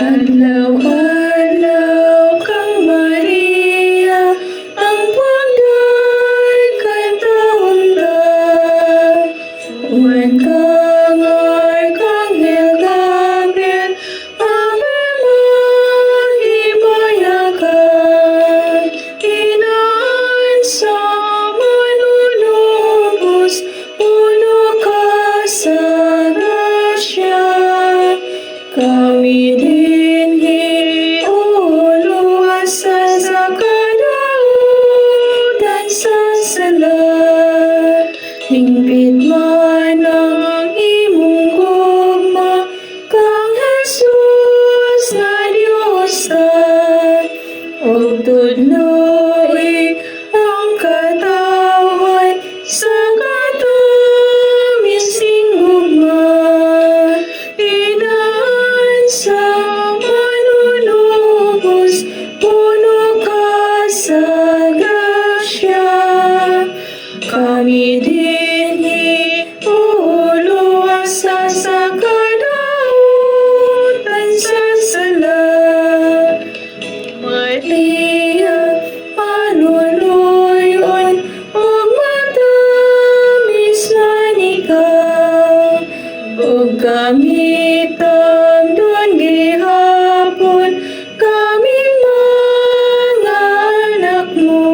Adlaw-adlaw kang Maria, ang pagday kay taon ta. Uwan kang Arkanghel Gabriel, Ave Mahimayakan. Inaan sa manunubos, puno ka sa grasya. Kami dinhi uluwasa sa kadautan sa sala. Hingpit man ang imong gugma kang Jesus nga Diyos ta. Ug tudloi ang katawhan sa katamis ning gugma. Inaan sa manunubos, puno ka sa grasya. Kami dinhi uluwasa sa kadautan sa sala. Maria, panuluyon ug matamis man ikaw. Ug kami tamdon gihapon, kaming mga anak mo.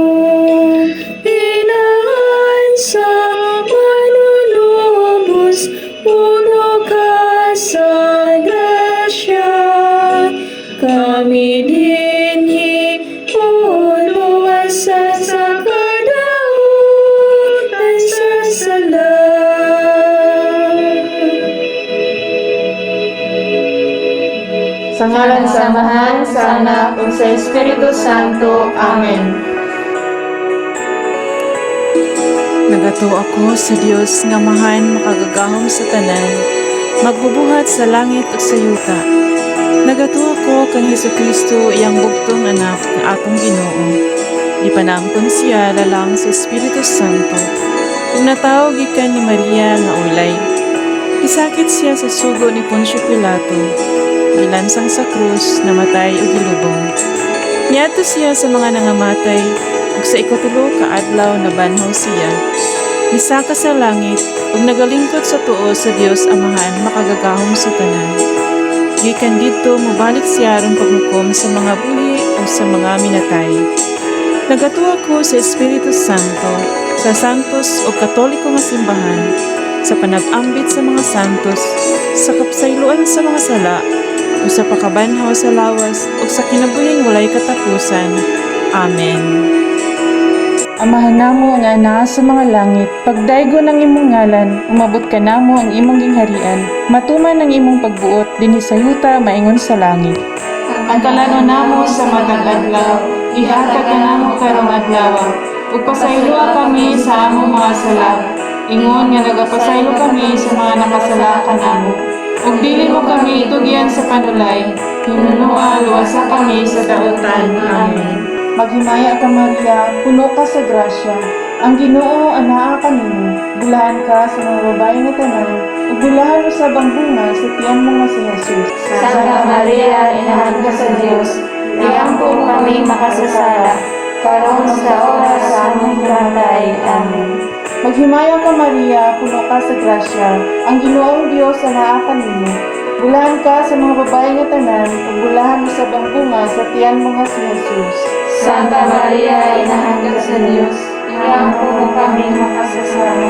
Inaan sa manunubos, puno ka sa grasya. Kami dinhi uluwasa sa kadautan sa sala. Sa ngalan sa Amahan, sa Anak, ug sa Espiritu Santo. Amen. Nagatuo ako sa Dios nga Amahan makagagahom sa tanan, magbubuhat sa langit ug sa yuta. Nagatuo ako kang Hesukristo, iyang bugtong anak nga atong Ginoo. Gipanangkon siya lalang sa Espiritu Santo. Ug natawo gikan ni Maria nga ulay. Gisakit siya sa sugo ni Poncio Pilato. Gilansang sa krus, namatay ug gilubong. Niadto siya sa mga nangamatay, ug sa ikatulo ka adlaw nabanhaw siya. Misaka sa langit ug nagalingkod sa tuo sa Dios Amahan makagagahom sa tanan. Gikan didto mobalik siya aron paghukom sa mga buhi ug sa mga minatay. Nagatuo ako sa Espiritu Santo, sa santos ug katoliko nga simbahan, sa panag-ambit sa mga santos, sa kapasayloan sa mga sala, ug sa pagkabanhaw sa lawas ug sa kinabuhing walay katapusan. Amen. Amahan namo nga naa sa mga langit, pagdaygon ang imong ngalan, umabot kanamo ang imong gingharian, matuman ang imong pagbuot dinhi sa yuta maingon sa langit. Ang kalanon namo sa matag adlaw, ihatag kanamo karong adlaw, ug pasayloa kami sa among mga sala, ingon nga nagapasaylo kami sa mga nakasala kanamo. Ug dili mo kami itugyan sa panulay, hinunoa luwasa kami sa dautan. Amen. Maghimaya ka, Maria, puno ka sa grasya. Ang Ginoo anaa kanimo. Bulahan ka sa mga babae nga tanan, ug bulahan usab ang bunga sa tiyan mo nga si Jesus. Santa Maria, Inahan ka sa Dios, iampo kami makasasala, karon sa oras sa among himatayi. Amen. Maghimaya ka, Maria, puno ka sa grasya. Ang Ginoong Dios anaa kanimo. Bulahan ka sa mga babae nga tanan, ug bulahan usab ang bunga sa tiyan mo nga si Jesus. Santa Maria, Inahan ka sa Dios, iampo kami makasasala,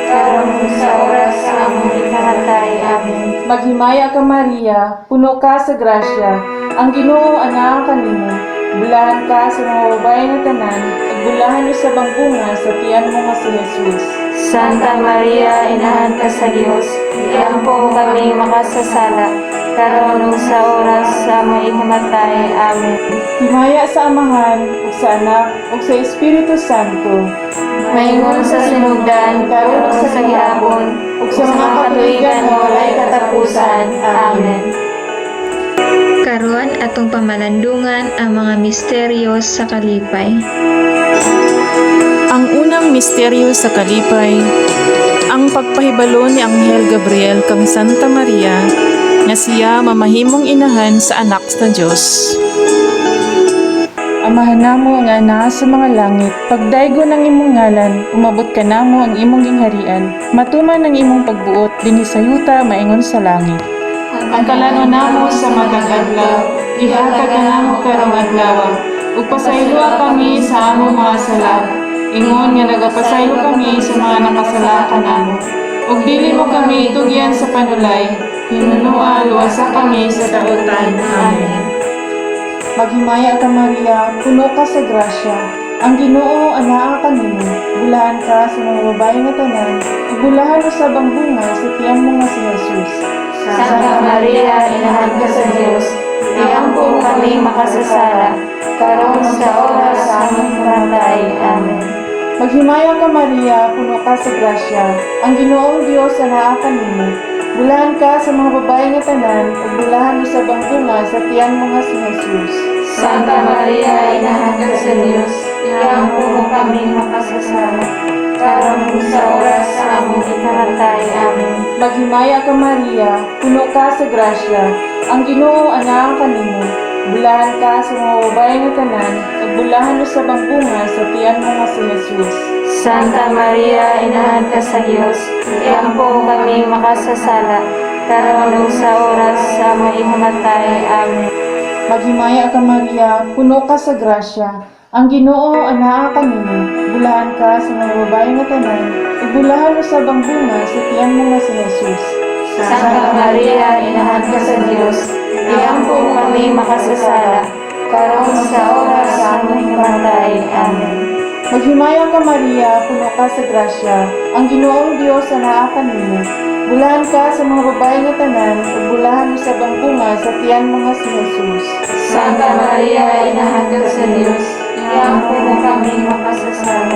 karon sa oras sa among ikamatay. Amen. Maghimaya ka, Maria, puno ka sa grasya. Ang Ginoo anaa kanimo. Bulahan ka sa mga babae nga tanan, ug bulahan usab ang bunga sa tiyan mo nga si Jesus. Santa Maria, Inahan ka sa Dios, iampo kami makasasala, karon ug sa oras sa among ikamatay. Amen. Himaya sa Amahan, ug sa Anak, ug sa Espiritu Santo. Maingon sa sinugdan, karon ug sa gihapon, ug sa mga katuigan nga walay katapusan. Amen. Karon atong pamalandungan ang mga misteryo sa kalipay. Ang unang misteryo sa kalipay, ang pagpahibalo ni Anghel Gabriel kang Santa Maria Nga siya mamahimong inahan sa anak sa Dios. Amahan namo nga naa sa mga langit, pagdaygo ng imong ngalan, umabot ka namo ang imong gingharian, matuman ang imong pagbuot dinhi sa yuta maingon sa langit. Ang kalan-on namo sa matag adlaw, ihatag kanamo karong adlaw. Ug pasayloa kami sa among mga sala, ingon nga nagapasaylo kami sa mga nakasala kanamo. Ug dili mo kami itugyan sa panulay, hinunoa luwasa kami sa dautan. Amen. Maghimaya ka, Maria, puno ka sa grasya. Ang Ginoo anaa kanimo, bulahan ka sa mga babae nga tanan, ug bulahan usab ang bunga sa tiyan mo nga si Jesus. Santa Maria, inahan ka sa Dios, iampo kami makasasala, karon sa oras sa among kamatay. Amen. Maghimaya ka, Maria, puno ka sa grasya. Ang Ginoong Dios anaa kanimo. Bulahan ka sa mga babae nga tanan, ug bulahan usab ang bunga sa tiyan mo nga si Jesus. Santa Maria, inahan ka sa Dios, iampo kami makasasala, karon sa oras sa among ikamatay. Amen. Maghimaya ka, Maria, puno ka sa grasya. Ang Ginoo anaa kanimo. Bulahan ka sa mga babae nga tanan, ug bulahan usab ang bunga sa tiyan mo nga si Jesus. Santa Maria, inahan ka sa Dios, iampo kami makasasala, karon ug sa oras sa among ikamatay. Amen. Maghimaya ka, Maria, puno ka sa grasya. Ang Ginoo anaa kanimo. Bulahan ka sa mga babae nga tanan, ug bulahan usab ang bunga sa tiyan mo nga si Jesus. Santa Maria, inahan ka sa Dios, iampo kami makasasala, karon sa oras sa among ikamatay. Amen. Maghimaya ka, Maria, puno ka sa grasya. Ang Ginoong Dios anaa kanimo. Bulahan ka sa mga babae nga tanan, ug bulahan usab ang bunga sa tiyan mo nga si Jesus. Santa Maria, inahan ka sa Dios, iampo kami makasasala,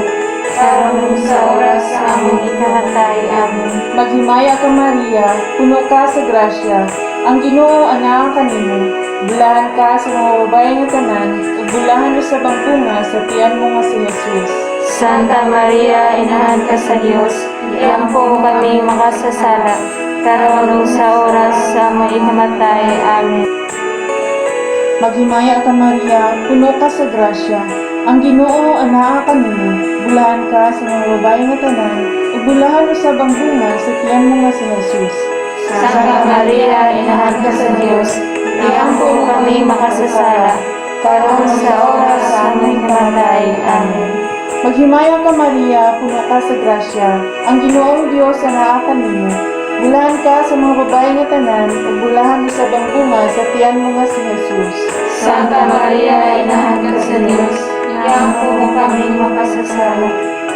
karon sa oras sa among ikamatay. Amen. Maghimaya ka, Maria, puno ka sa grasya. Ang Ginoo anaa kanimo. Bulahan ka sa mga babae nga tanan, ug bulahan usab ang bunga sa tiyan mo nga si Jesus. Santa Maria, inahan ka sa Dios, iampo kami makasasala, karon ug sa oras sa among ikamatay. Amen. Maghimaya ka, Maria, puno ka sa grasya. Ang Ginoo anaa kanimo. Bulahan ka sa mga babae nga tanan, ug bulahan usab ang bunga sa tiyan mo nga si Jesus. Santa Maria, inahan ka sa Dios, iampo kami makasasala, karon sa oras sa among ikamatay. Amen. Maghimaya ka, Maria, puno ka sa grasya. Ang Ginoong Dios anaa kanimo. Bulahan ka sa mga babae nga tanan, ug bulahan usab ang bunga sa tiyan mo nga si Jesus. Santa Maria, inahan ka sa Dios, iampo kami makasasala,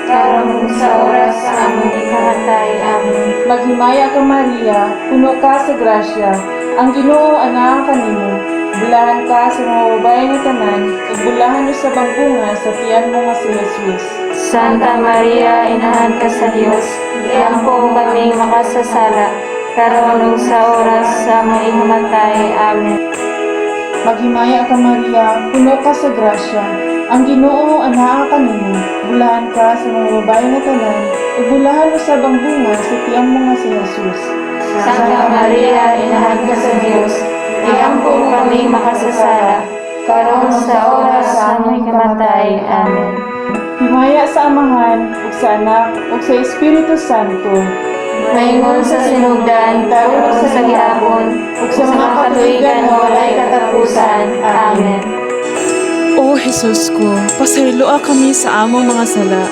karon ug sa oras sa among ikamatay. Amen. Maghimaya ka, Maria, puno ka sa grasya. Ang Ginoo anaa kanimo. Bulahan ka sa mga babae nga tanan, ug bulahan usab ang bunga sa tiyan mo nga si Jesus. Santa Maria, inahan ka sa Dios, iampo kami makasasala, karon ug sa oras sa among ikamatay. Amen. Maghimaya ka, Maria, puno ka sa grasya. Ang Ginoo anaa kanimo. Bulahan ka sa mga babae nga tanan, ug bulahan usab ang bunga sa tiyan mo nga si Jesus. Santa Maria, inahan ka sa Dios, iampo kami makasasala, karon sa oras sa among ikamatay. Amen. Himaya sa Amahan, ug sa Anak, ug sa Espiritu Santo. Maingon sa sinugdan, karon sa gihapon, ug sa mga katuigan nga walay katapusan. Amen. O Jesus ko, pasayloa kami sa among mga sala.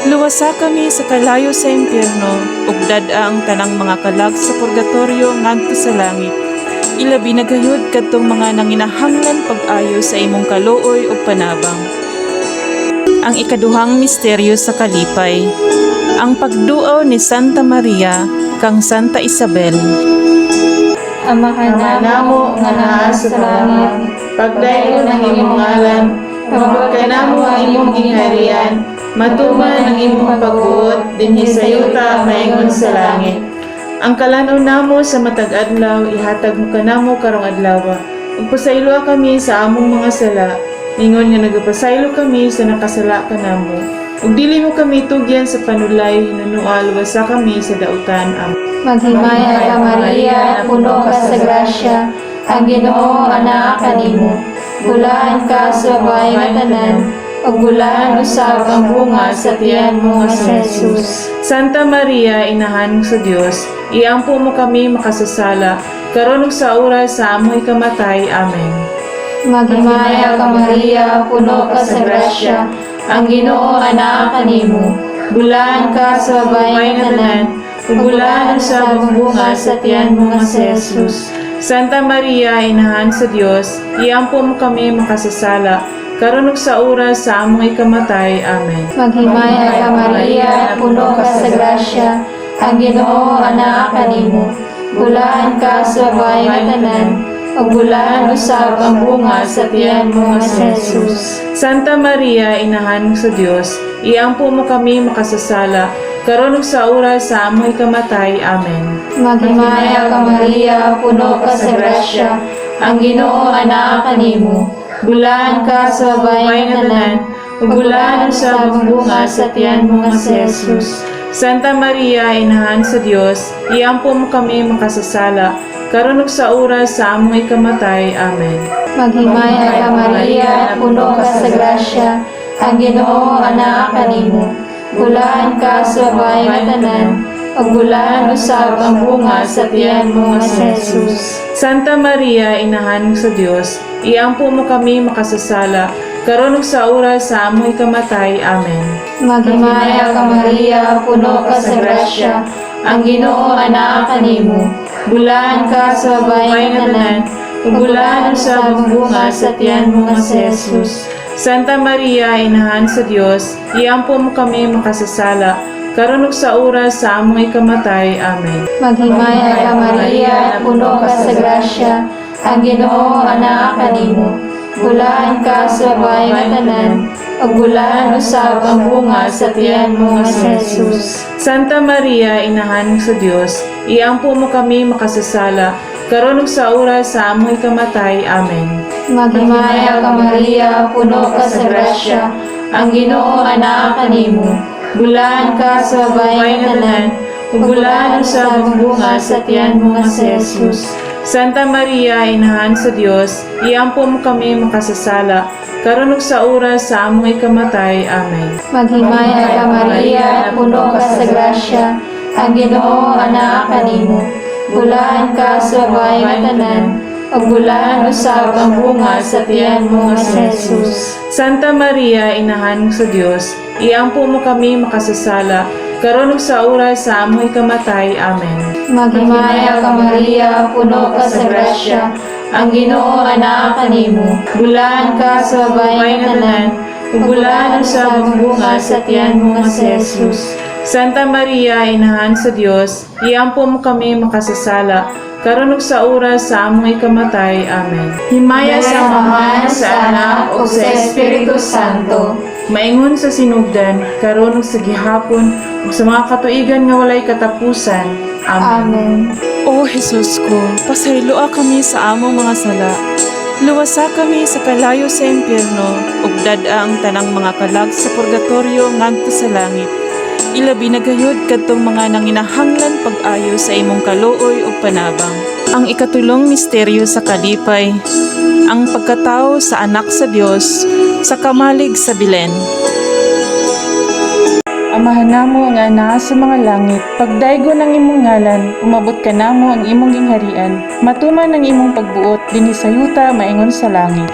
Luwasa kami sa kalayo sa impyerno, ug dad-a ang tanang mga kalag sa purgatorio ngadto sa langit. Ilabi na gayud kadtong mga nanginahanglan pag-ayo sa imong kaluoy ug panabang. Ang ikaduhang misteryo sa kalipay, ang pagduaw ni Santa Maria kang Santa Isabel. Amahan Ama namo nga naa sa langit, pagdaygon ang imong ngalan, umabot ka namo ang imong gingharian, matuman ang imong pagbuot dinhi sa yuta maingon sa langit. Ang kalan-on namo sa matag adlaw ihatag mo kanamo karong adlaw. Ug pasayloa kami sa among mga sala, ingon nga nagapasaylo kami sa nakasala kanamo. Ug dili mo kami tugyan sa panulay, hinunoa luwasa kami sa dautan. Amen. Maghimaya ka Maria, puno ka sa grasya, ang Ginoo anaa kanimo. Bulahan ka sa babae nga tanan, ug bulahan usab ang bunga sa tiyan mo nga si Jesus. Santa Maria, Inahan sa Dios, iampo mo kami makasasala, karon ug sa oras sa among ikamatay. Amen. Maghimaya ka Maria, puno ka sa grasya, ang Ginoo anaa kanimo. Bulahan ka sa babae nga tanan, ug bulahan usab ang bunga sa tiyan mo nga si Jesus. Santa Maria, Inahan sa Dios, iampo mo kami makasasala, karon ug sa oras sa among ikamatay. Amen. Maghimaya ka Maria, puno ka sa grasya, ang Ginoo anaa kanimo. Bulahan ka sa babae nga tanan, ug bulahan usab ang bunga sa tiyan mo nga si Jesus. Santa Maria, Inahan sa Dios, iampo mo kami makasasala, karon ug sa oras sa among ikamatay. Amen. Maghimaya ka Maria, puno ka sa grasya, ang Ginoo anaa kanimo. Bulahan ka sa babae nga tanan, ug bulahan usab ang bunga sa tiyan mo nga si Jesus. Santa Maria, Inahan sa Dios, iampo mo kami makasasala, karon ug sa oras sa among ikamatay. Amen. Maghimaya ka Maria, puno ka sa grasya, ang Ginoo anaa kanimo. Bulahan ka sa babae nga tanan, ug bulahan usab ang bunga sa tiyan mo nga si Jesus. Santa Maria, Inahan sa Dios, iampo mo kami makasasala, karon ug sa oras sa among ikamatay. Amen. Maghimaya ka Maria, puno ka sa grasya, ang Ginoo anaa kanimo. Bulahan ka sa babae nga tanan, ug bulahan usab ang bunga sa tiyan mo nga si Jesus. Santa Maria, Inahan sa Dios, iampo mo kami makasasala, karon ug sa oras sa among ikamatay. Amen. Maghimaya ka Maria, puno ka sa grasya, ang Ginoo anaa kanimo. Bulahan ka sa babae nga tanan, ug bulahan usab ang bunga sa tiyan mo nga si Jesus. Santa Maria, Inahan sa Dios, iampo mo kami makasasala, karon ug sa oras sa among ikamatay. Amen. Maghimaya ka Maria, puno ka sa grasya, ang Ginoo anaa kanimo. Bulahan ka sa babae nga tanan, ug bulahan usab ang bunga sa tiyan mo nga si Jesus. Santa Maria, Inahan sa Dios, iampo mo kami makasasala, karon ug sa oras sa among ikamatay. Amen. Maghimaya ka Maria, puno ka sa grasya, ang Ginoo anaa kanimo. Bulahan ka sa babae nga tanan, ug bulahan usab ang bunga sa tiyan mo nga si Jesus. Santa Maria, Inahan sa Dios, iampo mo kami makasasala, karon ug sa oras sa among ikamatay. Amen. Maghimaya ka Maria, puno ka sa grasya, ang Ginoo anaa kanimo. Bulahan ka sa babae nga tanan, ug bulahan usab ang bunga sa tiyan mo nga si Jesus. Santa Maria, Inahan sa Dios, iampo mo kami makasasala, karon ug sa oras sa among ikamatay. Amen. Himaya sa Amahan, sa Anak, ug sa Espiritu Santo. Maingon sa sinugdan, karon ug sa gihapon, ug sa mga katuigan nga walay katapusan. Amen. Amen. O Jesus ko, pasayloa kami sa among mga sala. Luwasa kami sa kalayo sa impyerno, ug dad-a ang tanang mga kalag sa purgatorio ngadto sa langit. Ilabi na gayud kadtong mga nanginahanglan pag-ayo sa imong kaluoy ug panabang. Ang ikatulong misteryo sa kalipay, ang pagkatao sa anak sa Dios sa kamalig sa Belen. Amahan namo nga naa sa mga langit, pagdaygo ng imong ngalan, umabot ka namo ang imong gingharian, matuman ang imong pagbuot dinhi sa yuta maingon sa langit.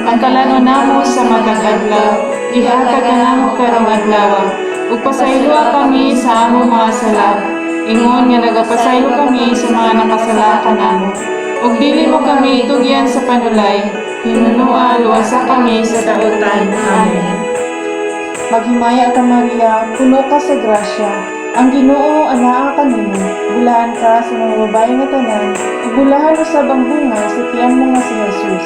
Ang kalano namo sa matag adlaw, ihatag kanamo karong adlaw, ug pasayloa kami sa among mga sala, ingon nga nagapasaylo kami sa mga nakasala kanamo. Ug dili mo kami itugyan sa panulay, hinunoa luwasa kami sa dautan. Amen. Maghimaya ka Maria, puno ka sa grasya. Ang Ginoo anaa kanimo, bulahan ka sa mga babae nga tanan, ug bulahan usab ang bunga sa tiyan mo nga si Jesus.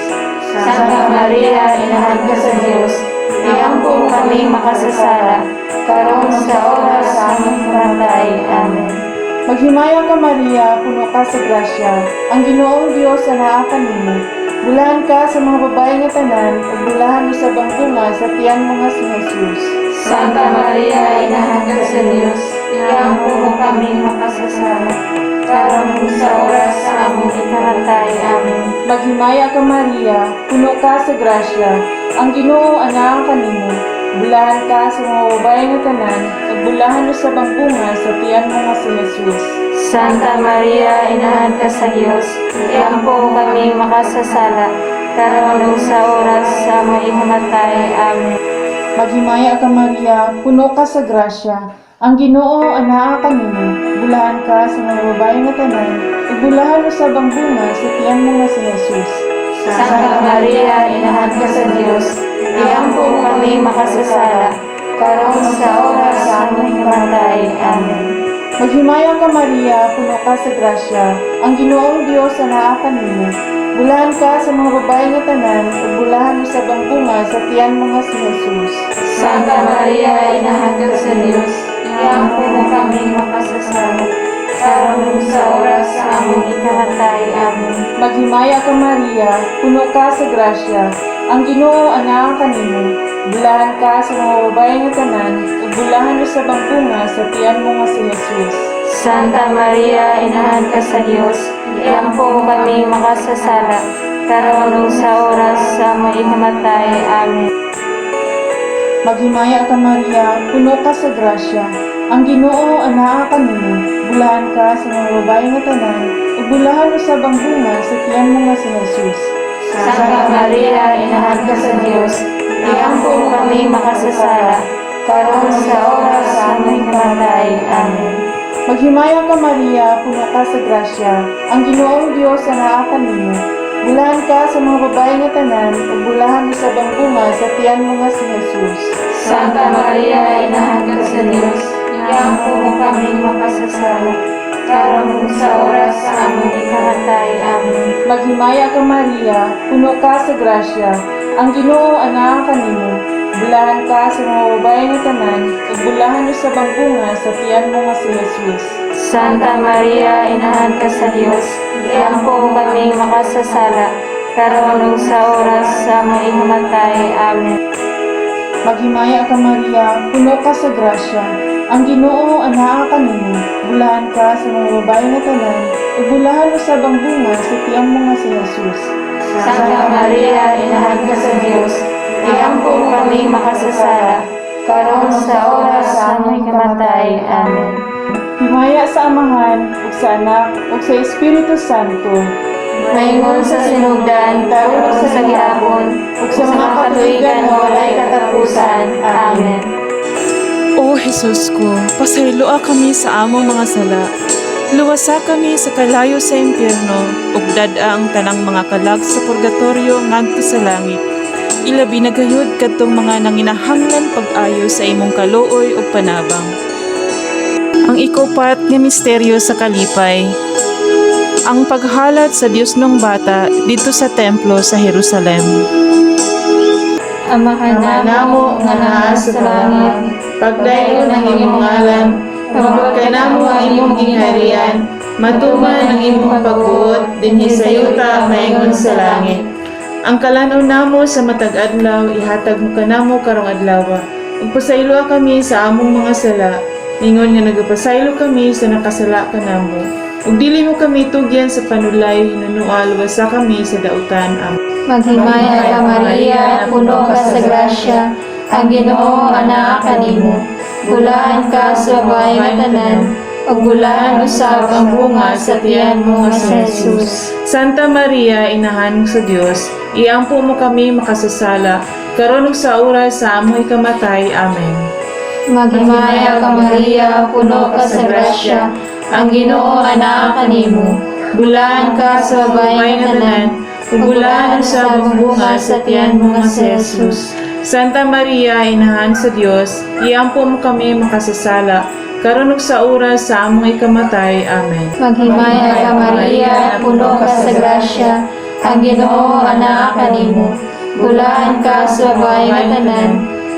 Santa Maria, Inahan ka sa Dios, iampo kami makasasala, karon sa oras sa among kamatay. Amen. Maghimaya ka Maria, puno ka sa grasya. Ang Ginoong Dios anaa kanimo. Bulahan ka sa mga babae nga tanan, ug bulahan usab ang bunga sa tiyan mo nga si Jesus. Santa Maria, Inahan ka sa Dios, Iampo mo kami makasasala, karon ug sa oras sa among ikamatay. Amen. Maghimaya ka, Maria, puno ka sa grasya, ang Ginoo anaa kanimo. Bulahan ka sa mga babae nga tanan, ug bulahan usab ang bunga sa tiyan mo nga si Jesus. Santa Maria, inahan ka sa Dios, iampo mo kami makasasala, karon ug sa oras sa among ikamatay. Amen. Maghimaya ka, Maria, puno ka sa grasya, ang Ginoo anaa kanimo. Bulahan ka sa mga babae nga tanan, ug bulahan usab ang bunga sa tiyan mo nga si Jesus. Santa Maria, inahan ka sa Dios, iampo mo kami makasasala, karon ug sa oras sa among ikamatay. Amen. Maghimaya ka, Maria, puno ka sa grasya, ang Ginoong Dios anaa kanimo. Bulahan ka sa mga babae nga tanan, ug bulahan usab ang bunga sa tiyan mo nga si Jesus. Santa Maria, inahan ka sa Dios, iampo mo kami makasasala, karon ug sa oras sa among ikamatay. Amen. Maghimaya ka, Maria, puno ka sa grasya, ang Ginoo anaa kanimo. Bulahan ka sa mga babae nga tanan, ug bulahan usab ang bunga sa tiyan mo nga si Jesus. Santa Maria, inahan ka sa Dios, iampo mo kami makasasala, karon ug sa oras sa among ikamatay. Amen. Maghimaya ka, Maria, puno ka sa grasya, ang Ginoo anaa kanimo. Bulahan ka sa mga babae nga tanan, ug bulahan usab ang bunga sa tiyan mo nga si Jesus. Santa Maria, inahan ka sa Dios, iampo mo kami makasasala, karon ug sa oras sa among ikamatay. Amen. Maghimaya ka, Maria, puno ka sa grasya, ang Ginoong Dios anaa kanimo. Bulahan ka sa mga babae nga tanan, ug bulahan usab ang bunga sa tiyan mo nga si Jesus. Santa Maria, inahan ka sa Dios, iampo mo kami makasasala, karon ug sa oras sa among ikamatay. Amen. Maghimaya ka, Maria, puno ka sa grasya, ang Ginoo anaa kanimo. Bulahan ka sa mga babae nga tanan, ug bulahan usab ang bunga sa tiyan mo nga si Jesus. Santa Maria, inahan ka sa Dios, iampo mo kami makasasala, karon ug sa oras sa among ikamatay. Amen. Maghimaya ka, Maria, puno ka sa grasya, ang Ginoo anaa kanimo. Bulahan ka sa mga babae nga tanan, ug bulahan usab ang bunga sa tiyan mo nga si Jesus. Santa Maria, inahan ka sa Dios, iampo mo kami makasasala, karon ug sa oras sa among ikamatay. Amen. Himaya sa Amahan, ug sa Anak, ug sa Espiritu Santo. Maingon sa sinugdan, karon ug sa gihapon, ug sa mga katuigan nga walay katapusan. Amen. O Jesus ko, pasayloa kami sa among mga sala. Luwasa kami sa kalayo sa impyerno, ug dad-a ang tanang mga kalag sa purgatorio ngadto sa langit. Ilabi na gayud kadtong mga nanginahanglan pag-ayo sa imong kaluoy ug panabang. Ang ikupat nga misteryo sa kalipay, ang paghalat sa Dios nung bata didto sa templo sa Jerusalem. Amahan Ama namo namo nga naa sa langit, pagdayon ang imong ngalan, umabot kanamo ang imong gingharian, matuman ang imong pagbuot dinhi sa yuta maingon sa langit. Ang kalan-on namo sa matag adlaw ihatag mo kanamo karong adlaw. Ug pasayloa kami sa among mga sala, ingon nga nagapasaylo kami sa nakasala kanamo. Ug dili mo kami tugyan sa panulay, hinunoa luwasa kami sa dautan. Amen. Maghimaya ka, Maria, puno ka sa grasya, ang Ginoo anaa kanimo. Bulahan ka sa babae nga tanan, ug bulahan usab ang bunga sa tiyan mo nga si Jesus. Santa Maria, inahan sa Dios, iampo mo kami makasasala, karon ug sa oras sa among ikamatay. Amen. Maghimaya ka, Maria, puno ka sa grasya, ang Ginoo anaa kanimo. Bulahan ka sa babae nga tanan, ug bulahan usab ang bunga sa tiyan mo nga si Jesus. Santa Maria, inahan sa Dios, iampo mo kami makasasala, karon ug sa oras sa among ikamatay. Amen. Maghimaya ka, Maria, puno ka sa grasya, ang Ginoo anaa kanimo. Bulahan ka sa babae nga tanan,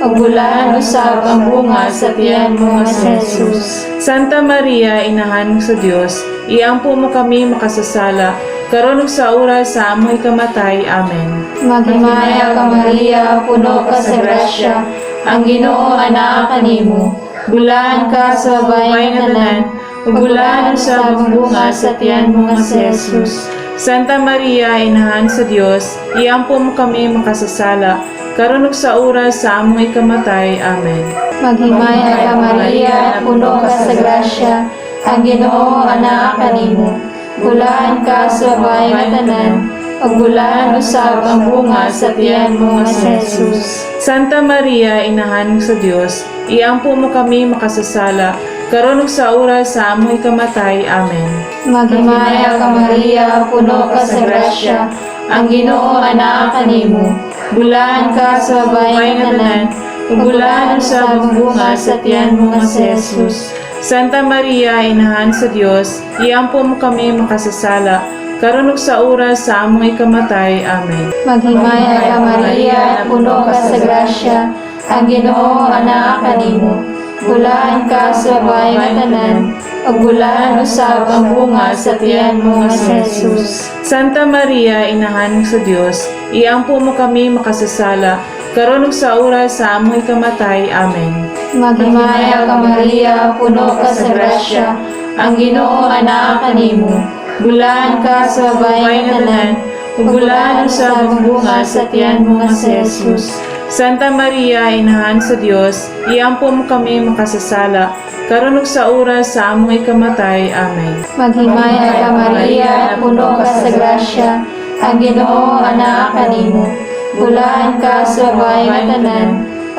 ug bulahan usab ang bunga sa tiyan mo nga si Jesus. Santa Maria, inahan sa Dios, iampo mo kami makasasala, karon ug sa oras sa among ikamatay. Amen. Maghimaya ka, Maria, puno ka sa grasya, ang Ginoo anaa kanimo. Bulahan ka sa babae nga tanan, ug bulahan usab ang bunga sa tiyan mo nga si Jesus. Santa Maria, Inahan sa Dios, iampo mo kami makasasala, karon ug sa oras sa among ikamatay. Amen. Maghimaya ka, Maria, puno ka sa grasya, ang Ginoo anaa kanimo. Bulahan ka sa babae nga tanan, ug bulahan usab ang bunga sa tiyan mo nga si Jesus. Santa Maria, Inahan sa Dios, iampo mo kami makasasala, karon ug sa oras sa among ikamatay. Amen. Maghimaya ka, Maria, puno ka sa grasya, ang Ginoo anaa kanimo. Bulahan ka sa babae nga tanan, ug bulahan usab ang bunga sa tiyan mo nga si Jesus. Santa Maria, Inahan sa Dios, iampo mo kami makasasala, karon ug sa oras sa among ikamatay. Amen. Maghimaya ka, Maria, puno ka sa grasya, ang Ginoo anaa kanimo. Bulahan ka sa babae nga tanan, ug bulahan usab ang bunga sa tiyan mo nga si Jesus. Santa Maria, Inahan sa Dios, iampo mo kami makasasala, karon ug sa oras sa among ikamatay. Amen. Maghimaya ka, Maria, puno ka sa grasya, ang Ginoo anaa kanimo. Bulahan ka sa babae nga tanan, ug bulahan usab ang bunga sa tiyan mo nga si Jesus. Santa Maria, Inahan sa Dios, iampo mo kami makasasala, karon ug sa oras sa among ikamatay. Amen. Maghimaya ka, Maria, puno ka sa grasya, ang Ginoo anaa kanimo. Bulahan ka sa babae nga tanan,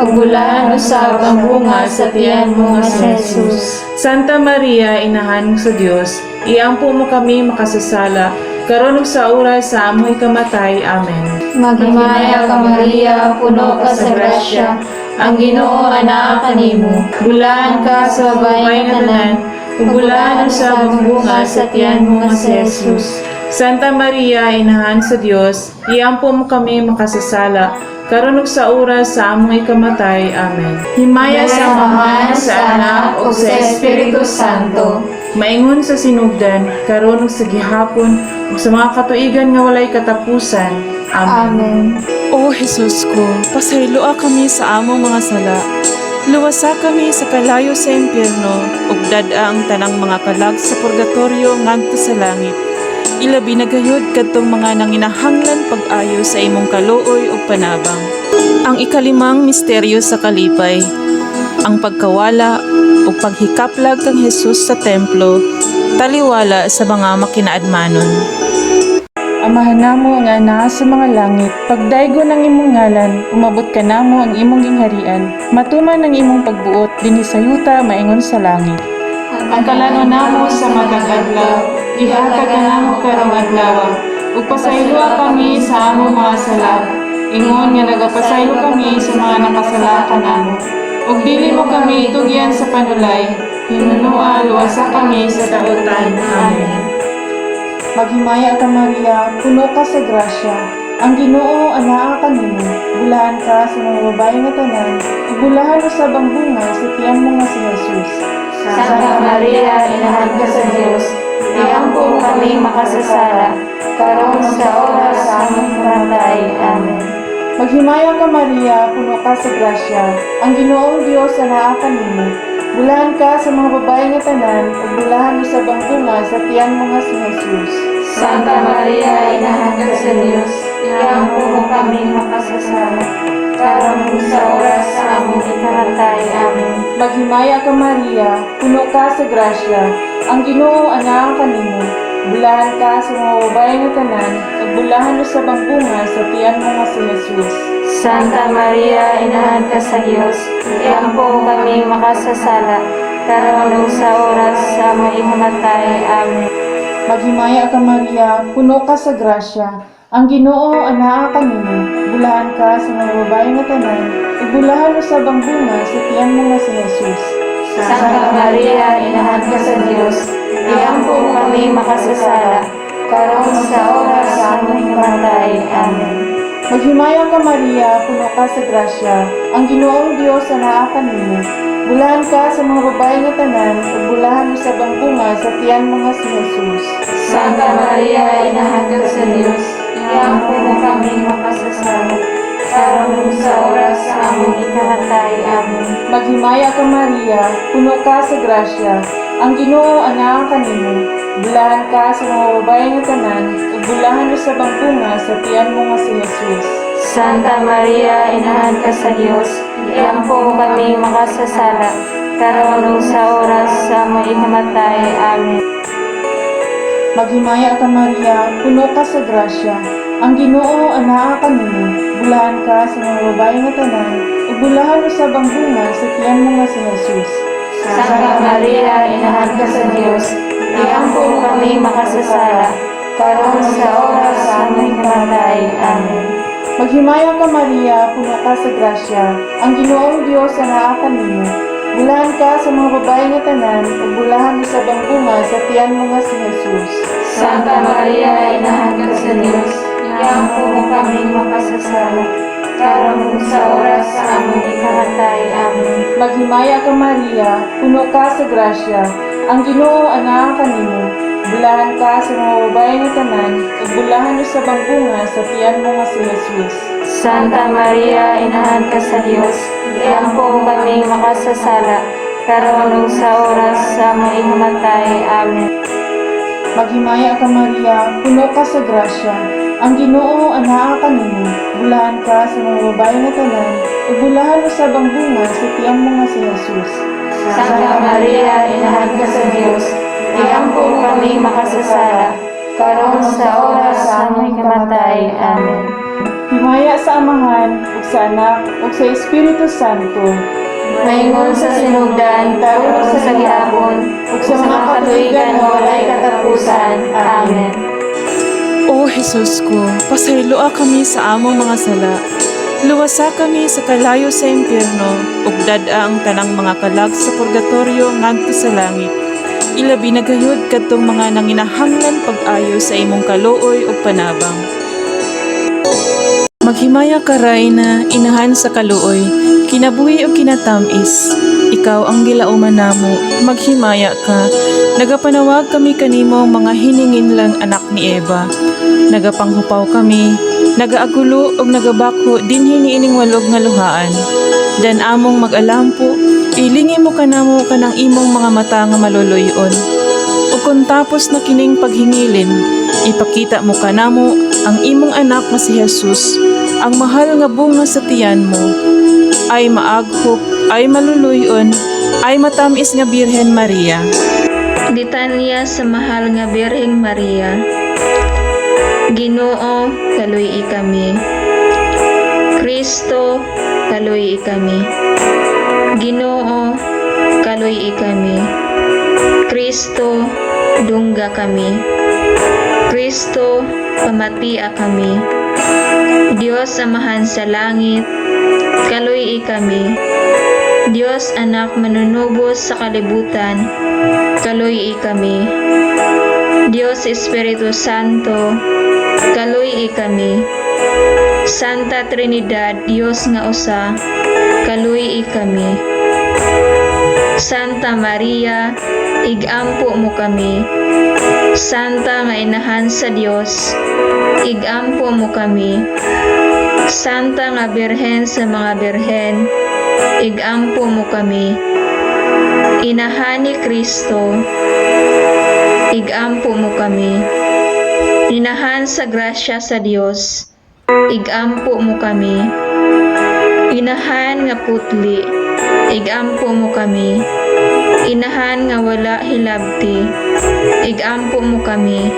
ug bulahan usab ang bunga sa tiyan mo nga si Jesus. Santa Maria, Inahan sa Dios, iampo mo kami makasasala, karon ug sa oras sa among ikamatay. Amen. Maghimaya ka, Maria, puno ka sa grasya, ang Ginoo anaa kanimo. Bulahan ka sa babae nga tanan, ug bulahan usab ang bunga sa tiyan mo nga si Jesus. Santa Maria, Inahan sa Dios, iampo mo kami makasasala, karon ug sa oras sa among ikamatay. Amen. Himaya sa Amahan, sa Anak, ug sa Espiritu Santo. Maingon sa sinugdan, karon ug sa gihapon, ug sa mga katuigan nga walay katapusan. Amen. Amen. O Jesus ko, pasayloa kami sa among mga sala. Luwasa kami sa kalayo sa impyerno, ug dad-a ang tanang mga kalag sa purgatorio ngadto sa langit. Ilabi na gayud kadtong mga nanginahanglan pag-ayo sa imong kaluoy ug panabang. Ang ikalimang misteryo sa kalipay, ang pagkawala ug paghikaplag kang Jesus sa templo, taliwala sa mga makinaadmanon. Amahan namo nga naa sa mga langit, pagdaygo ng imong ngalan, umabot ka namo ang imong gingharian, matuman ang imong pagbuot dinhi sa yuta maingon sa langit. Ang kalano namo sa matag adlaw, ihatag kanamo karong adlaw, ug pasayloa kami sa among mga sala, ingon nga nagapasaylo kami sa mga nakasala kanamo. Ug dili mo kami itugyan sa panulay, hinunoa luwasa kami sa kautan. Amen. Maghimaya ka, Maria, puno ka sa grasya. Ang Ginoo anaa kanimo, bulahan ka sa mga babae nga tanan, ug bulahan usab ang bunga sa tiyan mo nga si Jesus. Santa Maria, Inahan ka sa Diyos, iampo kami makasasala, karon sa oras sa among kamatay. Amen. Maghimaya ka, Maria, puno ka sa grasya. Ang Ginoong Dios anaa kanimo. Bulahan ka sa mga babae nga tanan, ug bulahan usab ang bunga sa tiyan mo nga si Jesus. Santa Maria, Inahan ka sa Diyos, iampo kami makasasala, karon sa oras sa among ikamatay. Amen. Maghimaya ka, Maria, puno ka sa grasya. Ang Ginoo anaa kanimo. Bulahan ka sa mga babae nga tanan, ug bulahan usab ang bunga sa tiyan mo nga si Jesus. Santa Maria, Inahan ka sa Diyos, iampo kami makasasala, karon sa oras sa among ikamatay. Amen. Maghimaya ka, Maria, puno ka sa grasya. Ang Ginoo anaa kanimo. Bulahan ka sa mga babae nga tanan, ug bulahan usab ang bunga sa tiyan mo nga si Jesus. Santa Maria, Inahan ka sa Diyos, iampo kami makasasala, karon sa oras sa among ikamatay. Amen. Maghimaya ka, Maria, puno ka sa grasya. Ang Ginoong Dios anaa kanimo. Bulahan ka sa mga babae nga tanan, ug bulahan usab ang bunga sa tiyan mo nga si Jesus. Santa Maria, Inahan ka sa Diyos, iampo kami makasasala, Karon ug sa oras sa among ikamatay. Amen. Maghimaya ka, Maria, puno ka sa grasya, ang Ginoo anaa kanimo. Bulahan ka sa mga babaye nga tanan, ug bulahan usab ang bunga sa tiyan mo nga si Jesus. Santa Maria, inahan ka sa Dios, iampo mo kami makasasala, karon ug sa oras sa among ikamatay. Amen. Maghimaya ka, Maria, puno ka sa grasya, ang Ginoo anaa kanimo. Bulahan ka sa mga babaye nga tanan, ug bulahan usab ang bunga sa tiyan mo nga si Jesus. Santa Maria, inahan ka sa Dios, iampo mo kami makasasala, karon ug sa oras sa among ikamatay. Amen. Maghimaya ka, Maria, puno ka sa grasya, ang Ginoong Dios anaa kanimo. Bulahan ka sa mga babaye nga tanan, ug bulahan usab ang bunga sa tiyan mo nga si Jesus. Santa Maria, inahan ka sa Dios, iampo mo kami makasasala, karon ug sa oras sa among ikamatay. Amen. Maghimaya ka, Maria, puno ka sa grasya, ang Ginoo anaa kanimo. Bulahan ka sa mga babaye nga tanan, ug bulahan usab ang bunga sa tiyan mo nga si Jesus. Santa Maria, inahan ka sa Dios, iampo mo kami makasasala, karon ug sa oras sa among ikamatay. Amen. Maghimaya ka, Maria, puno ka sa grasya, ang Ginoo anaa kanimo. Bulahan ka sa mga babaye nga tanan, ug bulahan usab ang bunga sa tiyan mo nga si Jesus. Santa Maria, inahan ka sa Dios, iampo mo kami makasasala, karon ug sa oras sa among ikamatay. Amen. Himaya sa Amahan, ug sa Anak, ug sa Espiritu Santo. Maingon sa sinugdan, karon ug sa gihapon, ug sa mga katuigan nga walay katapusan. Amen. O Jesus ko, pasayloa kami sa among mga sala. Luwasa kami sa kalayo sa impyerno, ug dad-a ang tanang mga kalag sa purgatorio ngadto sa langit. Ilabi na gayud kadtong mga nanginahanglan pag-ayo sa imong kaluoy ug panabang. Maghimaya ka, Rayna, inahan sa kaluoy, kinabuhi o kinatamis. Ikaw ang gilauman namo, maghimaya ka. Nagapanawag kami kanimo, mga hiningin lang anak ni Eva. Nagapanghupaw kami, nagaagulo og nagabakho dinhi niining walog nga luhaan. Dan among mag-alampo, ilingi mo kanamo kanang imong mga mata nga maluluyon. Ug kon tapos na kining paghingilin, ipakita mo kanamo ang imong anak nga si Jesus, ang mahal nga bunga sa tiyan mo. Ay maaghop, ay maluluyon, ay matamis nga Birhen Maria. Litanya sa Mahal nga Birheng Maria. Ginoo, kaluy kami. Kristo, kaluy kami. Ginoo, kaluy kami. Kristo, dungga kami. Kristo, pamatia kami. Dios Amahan sa langit, kaluy kami. Dios Anak manunubos sa kalibutan, kaluy kami. Dios Espiritu Santo, kaluy kami. Santa Trinidad, Dios nga usa, kaluy kami. Santa Maria, igampo mo kami. Santa nga inahan sa Dios, igampo mo kami. Santa nga Birhen sa mga birhen, igampo mo kami. Inahan ni Kristo, igampo mo kami. Inahan sa grasya sa Dios, igampo mo kami. Inahan nga putli, igampo mo kami. Inahan nga wala hilabti, igampo mo kami.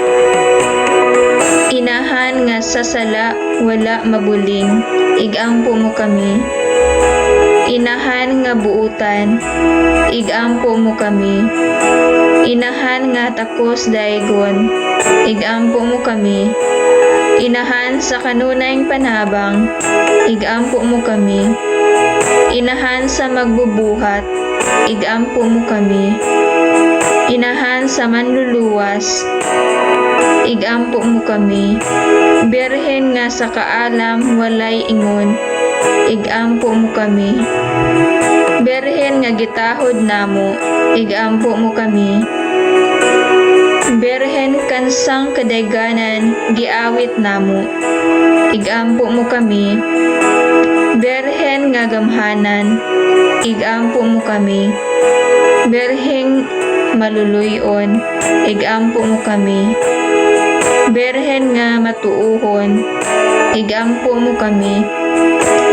Inahan nga sa sala wala mabuling, igampo mo kami. Inahan nga buutan, igampo mo kami. Inahan nga takos daygon, igampo mo kami. Inahan sa kanunayng panabang, igampo mo kami. Inahan sa magbubuhat, igampo mo kami. Inahan sa manluluwas, igampo mo kami. Birhen nga sa kaalam walay ingon, igampo mo kami. Birhen nga gitahod namo, igampo mo kami. Birhen kansang kadayganan, giawit namo, igampo mo kami. Berhen nga gamhanan, igampo mo kami. Berheng maluluyon, igampo mo kami. Berhen nga matuuhon, igampo mo kami.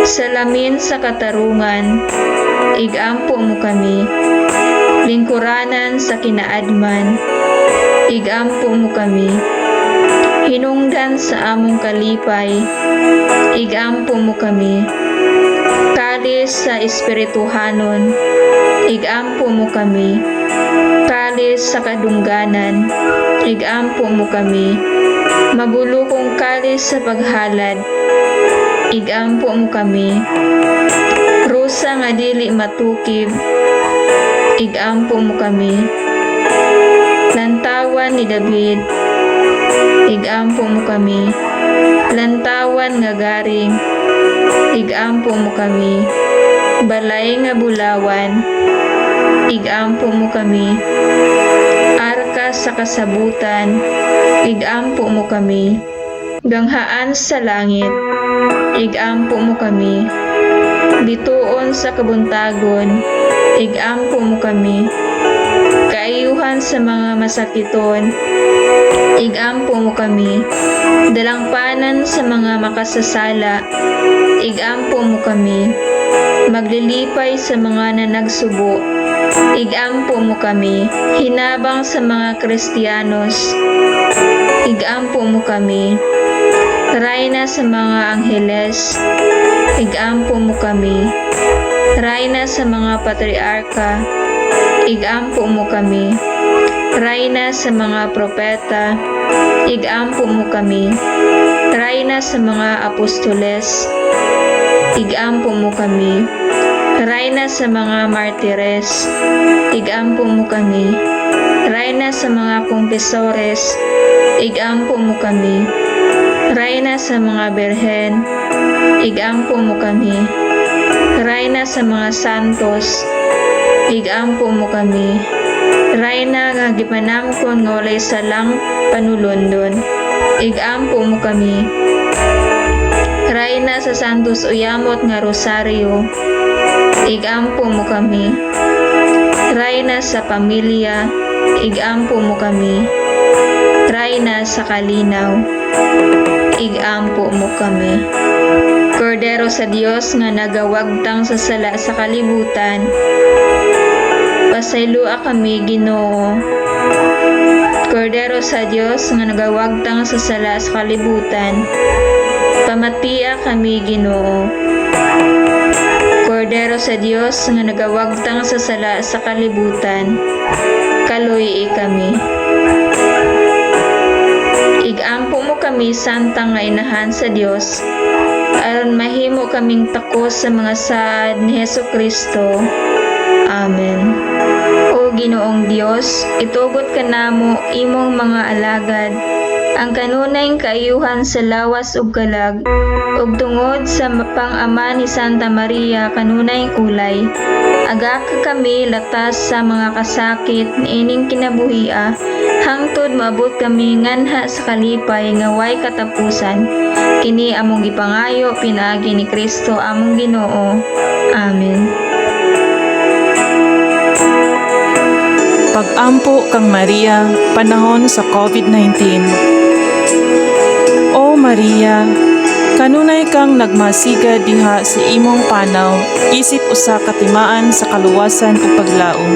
Salamin sa katarungan, igampo mo kami. Lingkuranan sa kinaadman, igampo mo kami. Hinungdan sa among kalipay, igampo mo kami. Kalis sa espirituhanon, igampo mo kami. Kalis sa kadungganan, igampo mo kami. Mabulukong kalis sa paghalad, igampo mo kami. Rusa nga dili matukib, igampo mo kami. Lantawan ni David, igampo mo kami. Lantawan nga garing, igampo mo kami. Balay nga bulawan, igampo mo kami. Arka sa kasabutan, igampo mo kami. Ganghaan sa langit, igampo mo kami. Bituon sa kabuntagon, igampo mo kami. Kaayuhan sa mga masakiton, igampo mo kami. Dalangpanan sa mga makasasala, igampo mo kami. Maglilipay sa mga nanagsubo, igampo mo kami. Hinabang sa mga Kristiyanos, igampo mo kami. Rayna sa mga angheles, igampo mo kami. Rayna sa mga patriarka, igampo mo kami. Rayna sa mga propeta, igampo mo kami. Rayna sa mga apostoles, igampo mo kami. Rayna sa mga martires, igampo mo kami. Rayna sa mga kumpesores, igampo mo kami. Rayna sa mga berhen, igampo mo kami. Rayna sa mga santos, igampo mo kami. Rayna nga gipanamkon nga walay salang panulondon, igampo mo kami. Rayna sa Santos Uyamot nga Rosario, igampo mo kami. Rayna sa pamilya, igampo mo kami. Rayna sa kalinaw, igampo mo kami. Kordero sa Dios nga nagawagtang sa sala sa kalibutan, pasaylua kami, Ginoo. Kordero sa Dios nga nagawagtang sa sala sa kalibutan, pamatia kami, Ginoo. Kordero sa Dios nga nagawagtang sa sala sa kalibutan, kaluy kami. Igampo mo kami, Santa nga Inahan sa Dios, aron mahimo kaming takos sa mga saad ni Heso Kristo. Amen. O Ginoong Dios, itugot kanamo imong mga alagad ang kanunay kaayuhan sa lawas ug kalag ug tungod sa pang-ama ni Santa Maria kanunay ulay. Aga ka kami latas sa mga kasakit niining kinabuhia hangtod maabot kami nganha sa kalipay nga way katapusan. Kini among gipangayo pinaagi ni Kristo among Ginoo. Amen. Pag-ampo kang Maria panahon sa COVID-19. O Maria, kanunay kang nagmasiga diha sa imong panaw isip usa ka timaan sa kaluwasan ug paglaom.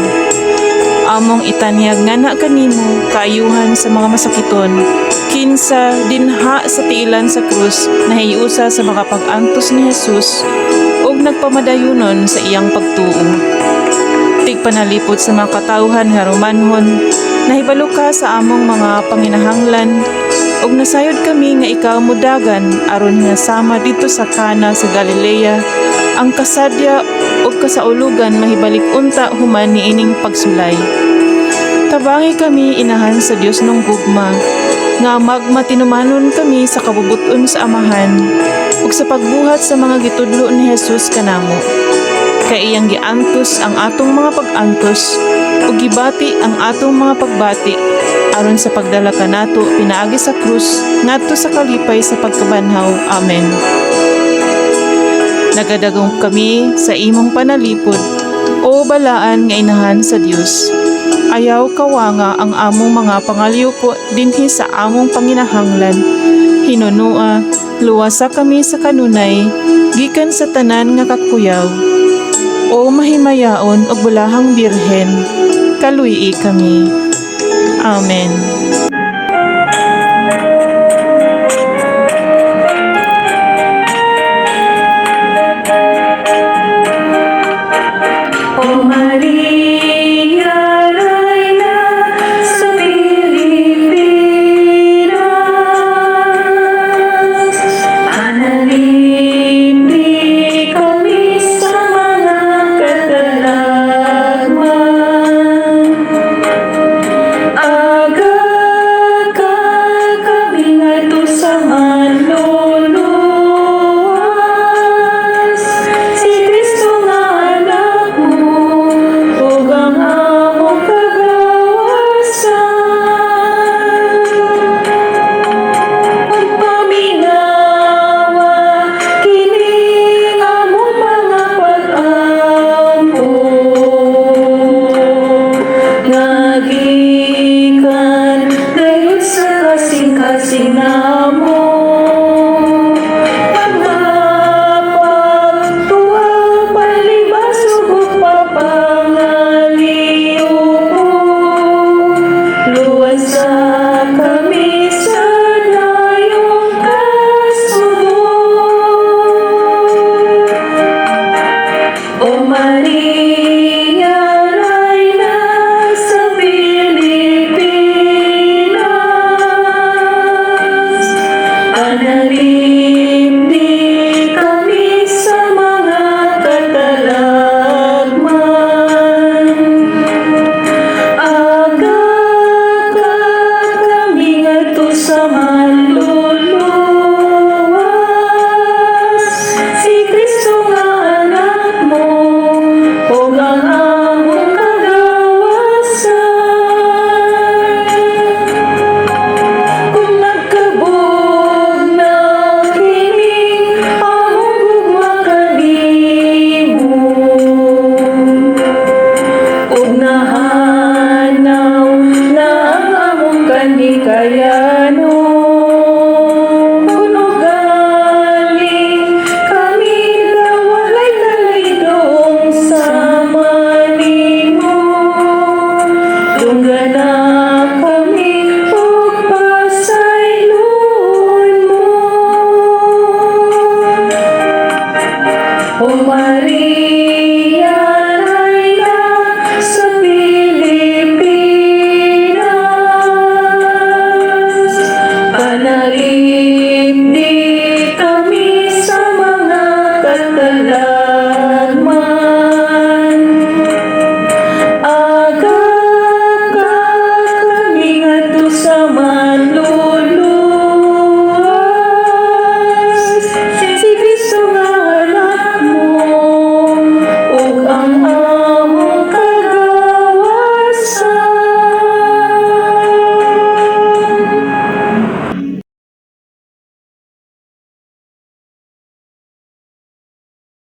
Among itanyag ngana kanimo kaayuhan sa mga masakiton, kinsa dinha sa tiilan sa krus nahiusa sa mga pag-antos ni Jesus ug nagpamadayunon sa iyang pagtuo. Tigpanalipod sa mga katawhan nga Romanhon, nahibalo ka sa among mga panginahanglan ug nasayod kami nga ikaw modagan aron nga sama didto sa Kana sa Galilea ang kasadya ug kasaulugan mahibalik unta human niining pagsulay. Tabangi kami, Inahan sa Dios nung gugma, nga magmatinumanon kami sa kabubuton sa Amahan ug sa pagbuhat sa mga gitudlo ni Jesus kanamo. Kay iyang giantos ang atong mga pag-antos ug gibati ang atong mga pagbati aron sa pagdala kanato pinaagi sa krus ngadto sa kalipay sa pagkabanhaw. Amen. Nagadagom kami sa imong panalipod, o balaan nga inahan sa Dios. Ayaw kawanga ang among mga pangalyupo dinhi sa among panginahanglan. Hinunua, luwasa kami sa kanunay, gikan sa tanan nga kakuyaw. O mahimayaon ug bulahang Birhen, kaluy-i kami. Amen. O Maria, Reyna sa Pilipinas, panalipdi kami sa mga katalagman. Aga ka kami ngadto sa manluluwas, si Kristo nga anak mo, ug ang among kagawasan. Pagpaminawa kini among mga pag-ampo, nga gikan gayud sa kasing-kasing namo. Mga pagtuwa, palibasog ug pagpangaliyupo, luwasa kami sa dayong kasubo. O Maria, Reyna sa Pilipinas, panalipdi kami sa mga katalagman. Aga ka kami ngadto sa manluluwas, si Kristo nga anak mo, ug ang among kagawasan. Kung nagkabugnaw kini among gugma kanimo, ug nahanaw na ang among kanikayanon, kun ugali kami na walay kalaydong sama nimo, dunggana kami ug pasayloon mo. O Maria,